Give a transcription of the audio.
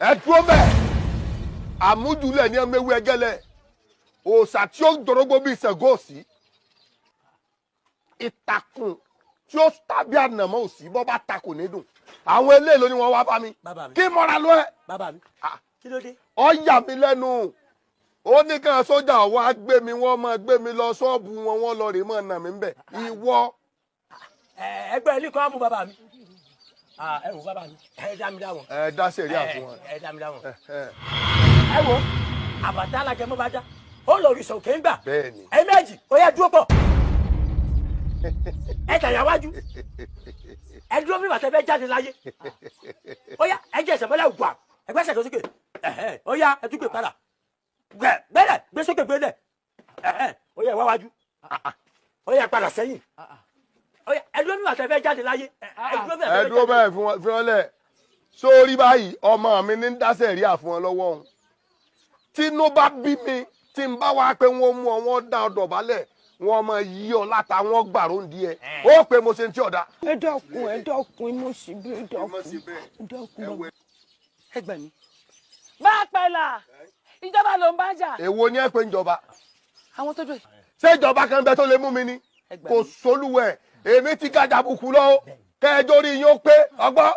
Ẹ dúró mẹ́. Àmújulẹ̀ ní ẹmẹ́wé ẹgẹ́lẹ̀. Òòṣà tí ó dorógbó bíi Ṣàngó òsì. Ìtàkùn tí ó tàbí ànàmọ́ òsì bọ́ bá takò ní dùn. Àwọn eléyìí ló ní wọ́n wá bá mi. Bàbá mi. Kí mọ́ra lọ ẹ. Bàbá mi, kí ló dé? Ó yà mí lẹ́nu. Ó ní kí sójà wá gbé mi, wọ́n máa gbé mi lọ ṣọ́ọ̀bù wọn, wọ́n lọ rèé mọ́ nà mí bẹ̀. Ìwọ. Ẹgbẹ́ ilé kan á mú bàbá mi. Ẹ wò bàbá mi, ẹ dá mi dá wọn. Ẹ dá sẹ̀ríà fún wọn. Ẹ dá mi dá wọn. Ẹ wo, àbàtà alágẹmọ bá dá, ó lọ òrìṣà òkè ń gbà. Bẹ́ẹ̀ni. Ẹ méjì, ó yá dúró pọ̀. Ẹ tàyà wájú. Ẹ dúró bí bàtà fẹ́ jáde láyé. Ó yá, ẹ jẹ́ ẹsẹ̀ mọ́lẹ̀ wà. Ẹ gbẹ́sẹ̀ tó sókè. Ó yá, ẹ tún gbé padà. Gbẹ́lẹ̀, gbé sókè gbẹ́lẹ̀. Ó yá, wá wájú. Ó yá, padà sẹ́yìn. Ó yá, ẹ dúró bí bàtà fẹ́ jáde láyé. Ẹ dúró bí bàtà Ẹ fẹ́ dúró jáde. bẹ́ẹ̀ fún wọn lẹ̀. Sórí báyìí, ọmọ mi ní dá sẹ̀ríà fún wọn lọ́wọ́ òun. Tínú bá bí mi, tí n bá wá pé wọ́n mú ọ, wọ́n dá ọ dọ̀bálẹ̀, wọ́n máa yí ọ láta, wọ́n gbàrú ń di ẹ. Ó pé mo ṣe ń tí ọ̀dà. Ẹ dákun, ẹ dákun, ẹ mọ̀ sí bí, ẹ dákun, ẹ dákun bàbá. Ẹ gbà mí. Bá a pẹ̀lá, ìjọba ló ń bá jà. Èwo ni ẹ pé ń jọba? Àwọn tó dùn. Ṣé ìjọba kan bẹ tó lè mú mi ni? Kò sólúwẹ̀, èmi ti gàjà bùkún lọ, kẹjọ rí yín ó pé ọgbọ́n.